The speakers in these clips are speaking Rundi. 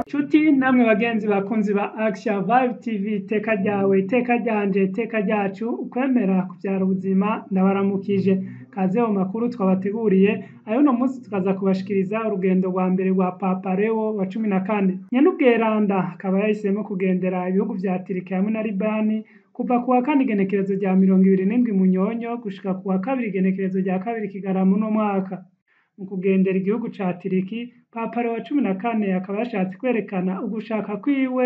Nshuti namwe bagenzi bakunzi ba Action Vibe TV, iteka ryawe, iteka ryanje, iteka ryacu, ukwemera kuvyara ubuzima, ndabaramukije. Kaze mu makuru twabateguriye ayo munsi, tukaza kubashikiriza urugendo rwa mbere rwa Papa Leo wa 14. Nyenubweranda akaba yahisemo kugendera ibihugu vya Turikiya hamwe na Libani kuva kuwa kane igenekerezo rya 27 Munyonyo gushika kuwa kabiri igenekerezo rya 2 Kigarama uno mwaka. Mu kugendera igihugu ca Turiki, Papa Leo wa 14 akaba yashatse kwerekana ugushaka kwiwe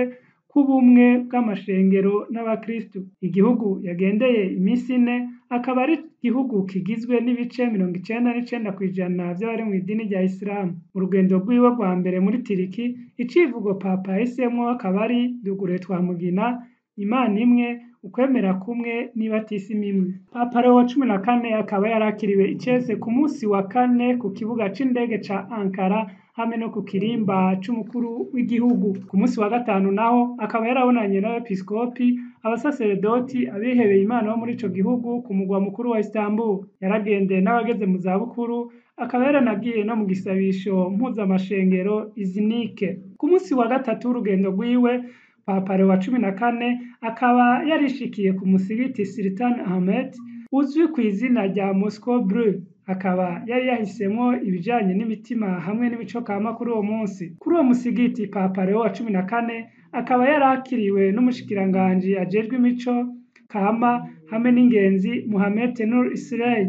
k'ubumwe bw'amashengero n'abakristu. Igihugu yagendeye imisi ine akaba ari igihugu kigizwe n'ibice 99% vy'abari mw'idini rya Isilamu. Mu rugendo rwiwe rwa mbere muri Turiki, icivugo Papa yahisemwo akaba ari "Dugure Twamugina, Imana imwe, ukwemera kumwe n'ibatisimu imwe". Papa Leo wa 14 akaba yarakiriwe icese ku musi wa kane ku kibuga c'indege ca Ankara hamwe no ku kirimba c'umukuru w'igihugu. Ku musi wa gatanu naho akaba yarabonanye n'abepiskopi, abasaseredoti, abihebeye Imana bo muri ico gihugu ku mugwa mukuru wa Istanbul. Yaragendeye n'abageze mu zabukuru, akaba yaranagiye no mu gisabisho mpuzamashengero Izinike. Ku musi wa gatatu w'urugendo rwiwe, Papa Leo wa 14 akaba yarishikiye ku musigiti Sultan Ahmed uzwi kw'izina rya Moscow Bleu. Akaba yari yahisemwo ibijanye n'imitima hamwe n'imico kama kuri uwo munsi. Kuri uwo musigiti, Papa Leo wa 14 akaba yarakiriwe n'umushikiranganji ajejwe imico kama hamwe n'ingenzi, Mohamed Nur Israel.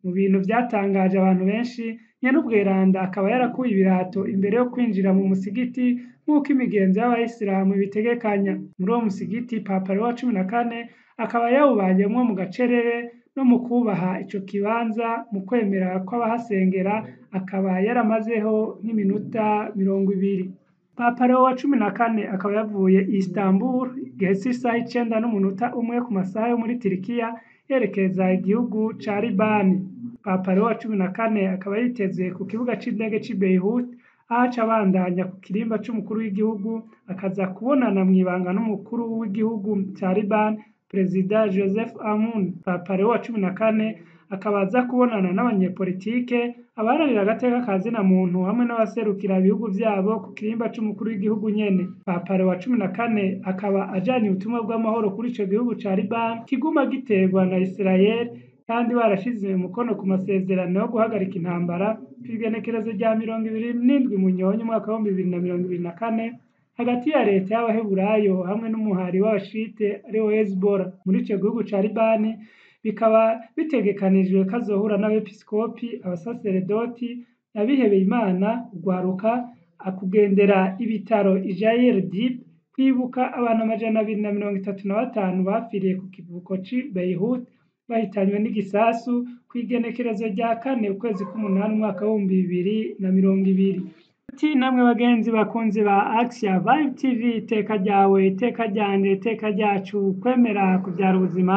Mu bintu vyatangaje abantu benshi, Nyenubweranda akaba yarakuye ibirato imbere yo kwinjira mu musigiti nk'uko imigenzo y'abayisilamu ibitegekanya. Muri uwo musigiti, Papa Leo wa 14 akaba yawubayemwo mu gacerere no mu kubaha ico kibanza mu kwemera kw'abahasengera, akaba yaramazeho nk'iminota 20. Papa Leo wa 14 akaba yavuye Istanbul igihe c'isaha 9:01 ku masaha yo muri Turikiya, yerekeza igihugu ca Libani. Papa Leo wa 14 akaba yitezwe ku kibuga c'indege c'i Beirut, aho aca abandanya ku kirimba c'umukuru w'igihugu, akaza kubonana mw'ibanga n'umukuru w'igihugu ca Libani, Perezida Joseph Aoun. Papa Leo wa 14 akaba aza kubonana n'abanyepolitike, abaharanira agateka ka zina muntu hamwe n'abaserukira ibihugu vyabo ku kirimba c'umukuru w'igihugu nyene. Papa Leo wa 14 akaba ajanye ubutumwa bw'amahoro kuri ico gihugu ca Libani kiguma giterwa na Israel, kandi barashize umukono ku masezerano yo guhagarika intambara kw'igenekerezo rya 27 Munyonyo umwaka wa 2024 hagati ya leta y'Abaheburayo hamwe n'umuhari w'abashite ariwo Hezbollah. Muri ico gihugu ca Libani bikaba bitegekanijwe ko azohura n'abepiskopi, abasaseredoti, abihebeye Imana, urwaruka, akugendera ibitaro Ijair Dib kwibuka abantu 235 bapfiriye ku kivuko c'i Beirut bahitanywe n'igisasu kw'igenekerezo rya 4 ukwezi k'umunani umwaka wa 2020. Nshuti namwe bagenzi bakunzi ba Action Vibe TV, iteka ryawe, iteka ryanje, iteka ryacu, ukwemera kuvyara ubuzima,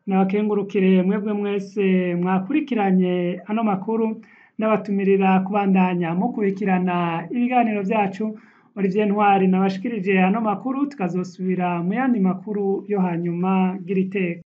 nabakengurukire mwebwe mwese mwakurikiranye ano makuru, n'abatumirira kubandanya mukurikirana ibiganiro vyacu. Olivier Ntwari nabashikirije ano makuru, tukazosubira mu yandi makuru yo hanyuma. Gira iteka.